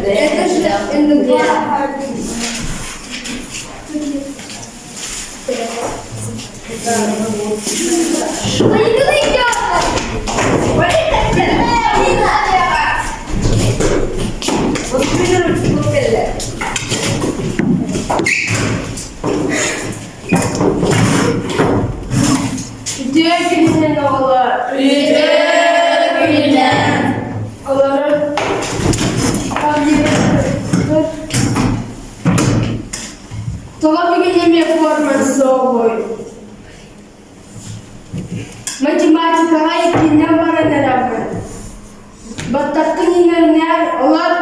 Это же НБА. Үтүө күнүнэн оҕолор! Үтүө күнүнэн! Олорор Тоҕо бүгүн эмиэ форма суоҕуй? Математикаҕа иккиннэн баран эрэҕин. Баттаххын иҥэринээр олор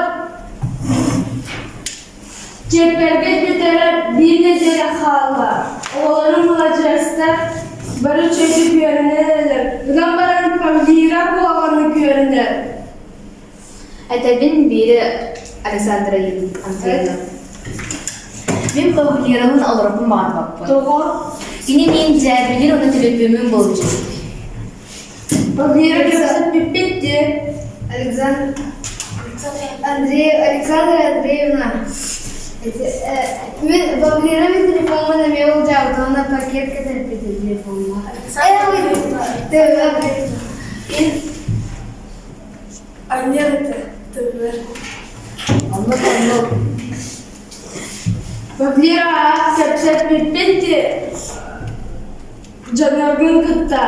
Чиэппэргэ бүтэрэ биир нэдиэлэ хаалла. Оҕолорум маладьыастар, бары үчүгэйдик үөрэнэн эрэллэр. Гынан баран Павлира куһаҕаннык үөрэнэр. Этэбин биири Александра Андреевна. Мин Павлиралыын олорорбун баҕарбаппын. Тоҕо? Кини миин дьээбэлиир уонна төлөпүөмүн былдьыыр. Павлира кэпсэппиппит дии. Александр Андрей Александра Андреевна мин Павлира мин телефоммун эмиэ былдьаабыта уонна пакет кэтэрпитэ телефоммар. Мин Анньар этэ тыллар. Оннук оннук. Павлира кэпсэппиппит дии. Дьонноргун кытта.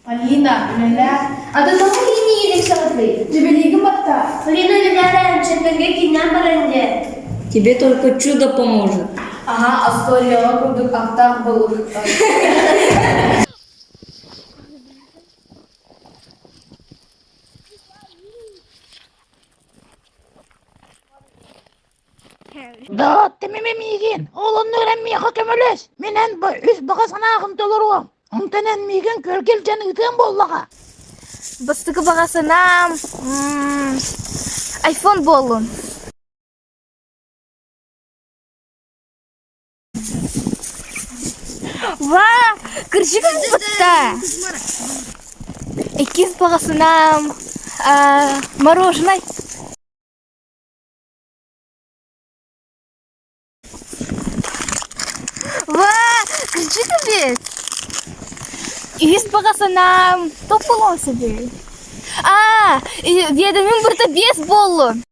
Полина, үлэлээ. А ты тоҕо киинигин иксэҕитий? Дьэбэлиигин батта. Полина үлэлээн чэппэргэ кииннээн баран дьэ. Тебе только чудо поможет. Ага, Асторияҕа курдук аттаах балык. Доҕоттомим миигин, ол оннугар эн миэхэ көмөлөс, мин эн үс баҕа санааҕын толоруом, онтон эн миигин күөлгэ илдьэн ыытыам буоллаҕа. Бастакы баҕа санаам айфон буоллун. Ва, кырдьык ылбытта. Иккис баҕа санаам мороженай. Ва, кырдьык эбит. Үһүс баҕа санаам топ буолуон сөбүй. Аа, ведомым барыта биэс буоллун.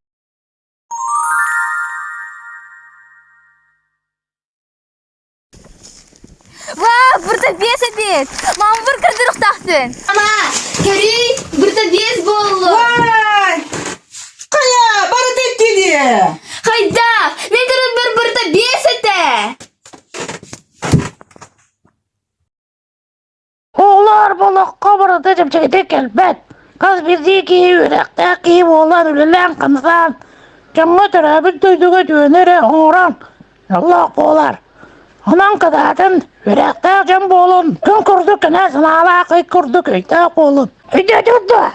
Вау, бурда биэс эбит! Мама бір кырдырыктаахпын. Ама, көрүй, бурда биэс буоллу. Вай! Хайа, барыта иккилиэ! Хайда, мен көрөр бір бурда биэс этэ. Оҕолор болоххо барыта чэпчэкитик кэлбэт. Хас биирдии киһи үөрэхтээх киһи буолан үлэлээн-хамсаан, дьоҥҥо төрөөбүт дойдуга үтүөнү эрэ оҥорон дьоллоох буолар. Онон кытаатын, үөрэхтээх дьон буолун, күн курдук көнө санаалаах, ый курдук өйдөөх буолун. Өйдөөтүгүт дуо?